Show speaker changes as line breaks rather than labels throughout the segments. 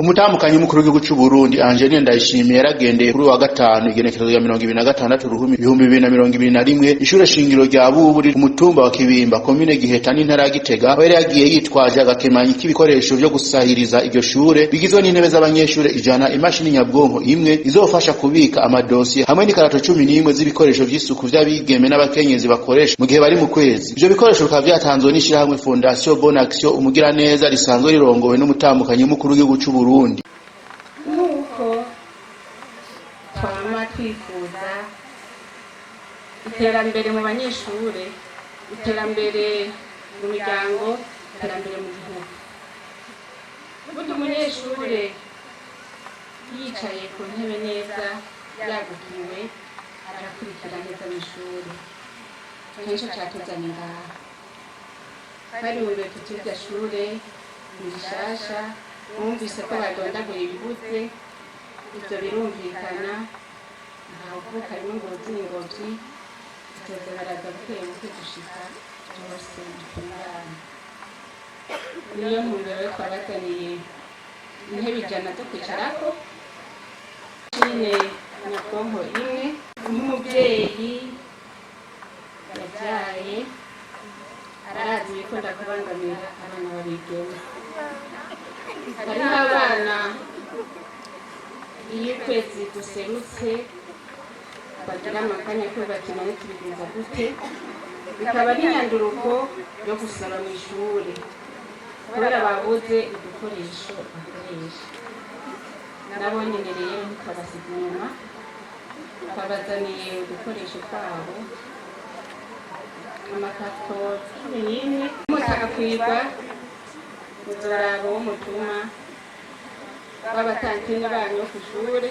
Umutambukanyi w'umukuru w'igihugu c'Uburundi Angeline Ndayishimiye yaragendeye kuri wa gatanu, igenekerezo rya 26 Ruhumi 2021, ishure shingiro rya Bubu riri ku mutumba wa Kibimba, komine Giheta n'intara ya Gitega, aho yari yagiye yitwaje agakemanyi k'ibikoresho vyo gusahiriza iryo shure, bigizwe n'intebe z'abanyeshure 100, imashini nyabwonko imwe izofasha kubika amadosiye, hamwe n'ikarato 11 z'ibikoresho vy'isuku vy'abigeme n'abakenyezi bakoresha mu gihe bari mu kwezi. Ivyo bikoresho bikaba vyatanzwe n'ishirahamwe Fondation Bonne Action Umugiraneza, risanzwe rirongowe n'umutambukanyi w'umukuru w'igihugu c'Uburundi.
Nk'uko twama twifuza iterambere mu banyeshure, iterambere mu miryango, iterambere mu gihugu, burya umunyeshure yicaye ku ntebe neza, yagukiwe, arakurikira neza mw'ishure. Nico catuzanye ngaha. Twariwumviye tuti irya shure ni rishasha, mwumvise ko badondaguye ibibuze. Ivyo birumvikana, ntawe harimo ngozi ingobyi zitoza, baraza buke buke gushika byose bitungane. Niyo ntumbero yo twabazaniye intebe 100 zo kwicarako, mashine nyabwonko imwe. Nk'umuvyeyi yavyaye, arazi ibikunda kubangamira abana babigeme. Hariho abana iyo ukwezi guserutse bagira amakanya ko bati: "None tubigenza gute?" Bikaba n'inyanduruko yo gusaba mu ishure kubera babuze udukoresho bakoresha. Nabo nyene rero ntitwabasiga inyuma, twabazaniye udukoresho twabo, amakarito 11. Mutakwirwa muzoraba uwo mutuma b'abatantine banyu kw'ishure,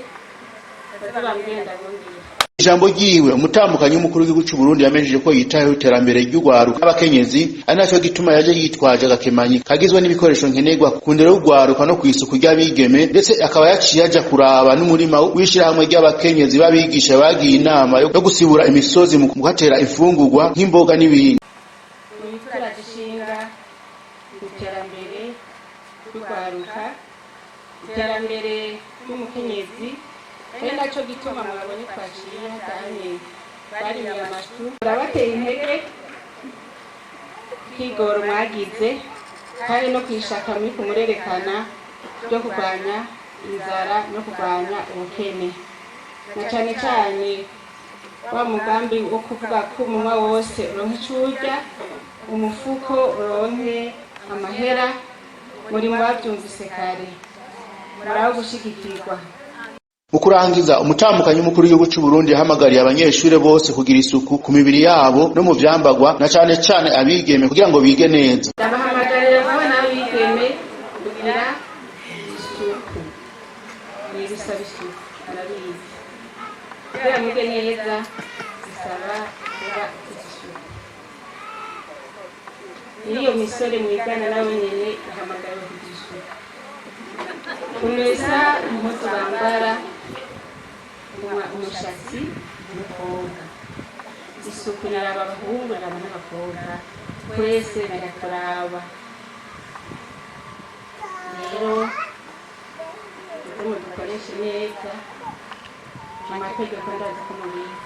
baze bambwire, ndabongera.
Ijambo ryiwe, umutambukanyi w'umukuru w'igihugu c'u Burundi yamenyesheje ko yitayeho iterambere ry'urwaruka n'abakenyezi, ari naco gituma yaje yitwaje agakemanyi kagizwe n'ibikoresho nkenerwa ku ndero y'urwaruka no kw'isuku ry'abigeme. Ndetse akaba yaciye aja kuraba n'umurima w'ishirahamwe ry'abakenyezi b'abigisha bagiye inama yo gusibura imisozi mu kuhatera imfungurwa nk'imboga n'ibindi.
Ibituraje ishinga iterambere ry'urwaruka, iterambere ry'umukenyezi, ari naco gituma mwabonye twaciye hatanye barimye amashu. Turabateye intege kwigoro mwagize kandi no kwishaka muri kumurerekana ryo kurwanya inzara no kurwanya ubukene, na cane cane wa mugambi wo kuvuga ko umunwa wose uronka ico urya, umufuko uronke amahera. Muri mu bavyumvise kare, muraho gushigikirwa.
Mu kurangiza, umutambukanyi w'umukuru w'igihugu c'u Burundi yahamagariye abanyeshure bose kugira isuku ku mibiri yabo no mu vyambagwa, na cane cane abigeme, kugira ngo bige neza.
Ndabahamagarira abana b'abigeme kugira isuku. Ni ibisaba isuku, murabizi. Kugira mwige neza bisaba kuba ufite isuku. N'iyo misore mwigana nawe nyene ihamagariwe kugira isuku, kumesa impuzu bambara, umushatsi n'ukoga. Isuku naraba abahungu, naraba n'abakobwa, twese biraturaba. Rero muze mudukoreshe neza amategeko, ndazi ko mubizi.